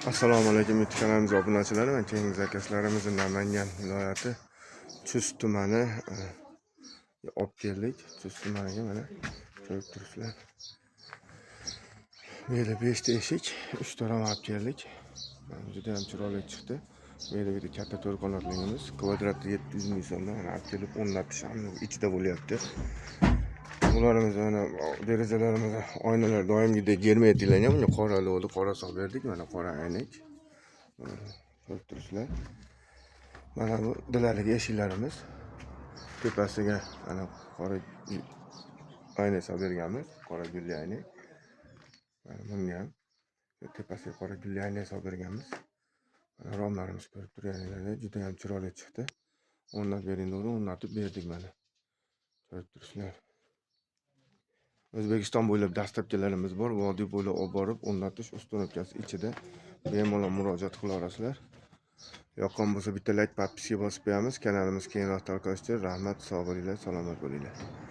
Assalomu alaykum, YouTube kanalimiz obunachilari va keyingi zakazlarimizni Namangan viloyati Chust tumani olib keldik. Chust tumaniga, mana, ko'rib turibsizlar. Bu yerda 5 ta eshik, 3 ta rom olib keldik. Mana, juda ham chiroyli chiqdi. Bu yerda bitta katta to'rt qanotligimiz, kvadrati 700 ming so'mdan, mana, olib kelib o'rnatish hamma ichida bo'lyapti. Bularimiz, mana, derazalarimiz, oynalar doimgidek germetiklangan. Bunga qora bo'ldi, qora solib berdik. Mana, qora aynak. Mana, ko'rib turibsizlar. Mana bu dilaligi eshiklarimiz. Tepasiga mana qora aynak solib berganmiz, qora gulli aynak. Mana bunga ham tepasiga qora gulli aynak solib berganmiz. Mana, romlarimiz ko'rib turganinglardek juda ham chiroyli chiqdi. O'rnatib bering degandi, o'rnatib berdik, mana. Ko'rib turibsizlar. O'zbekiston bo'ylab доставка larimiz bor. Vodiy bo'ylab olib borib o'rnatish, установка si ichida. Bemalol murojaat qila olasizlar. Yoqqan bo'lsa, bitta layk, подписка bosib qo'yamiz. Kanalimiz kengroq tarqalishi uchun rahmat. Sog' bo'linglar, salomat bo'linglar.